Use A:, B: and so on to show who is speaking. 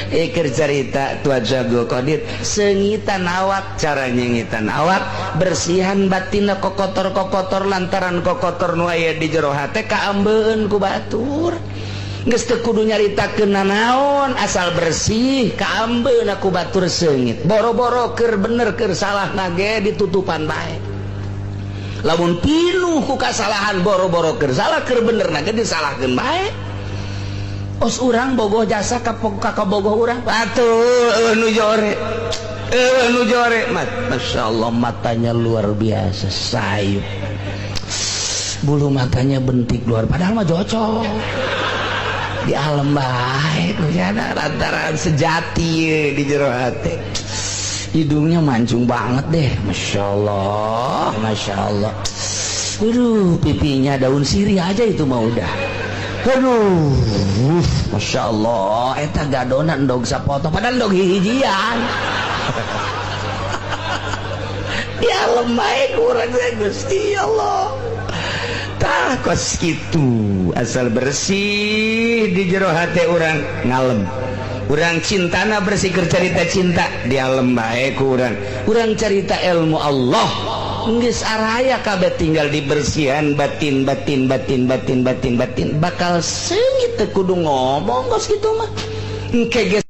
A: Keur carita Tuan Abdul Qadir, seungitan awak, cara nyeungitan awak bersihan batinna kokotor-kokotor, lantaran kokotor nu aya di jero hate kaambeun ku batur. Geus teu kudu nyaritakeun nanaon, asal bersih kaambeun ku batur, seungit. Boro-boro keur bener, keur salah nage ditutupan bae. Lamun pinuh ku kasalahan, boro-boro keur salah, keur bener nage disalahkeun bae. Os urang bogoh jasa ka kabogoh urang atuh nu jore, nu jore. Masya Allah, matanya luar biasa sayup, bulu matanya bentik luar, padahal mah cocok di alam baik lantaran sejati di jero hati. Hidungnya mancung banget deh, Masya Allah, Masya Allah. Aduh, pipinya daun sirih aja itu mah udah. Aduh, Masya Allah, eta gadona endog sapotong, padahal endog hijian. Di alam baik kurang. Gusti Allah, tah kos gitu, asal bersih di jero hati urang, ngalem. Urang cintana bersih, keur carita cinta di alam bae ku urang. Urang carita ilmu Allah geus araya kabeh, tinggal dibersihan batin, batin, batin, batin, batin, batin, bakal seungit, teu kudu ngomong kos kitu mah. Engke ge.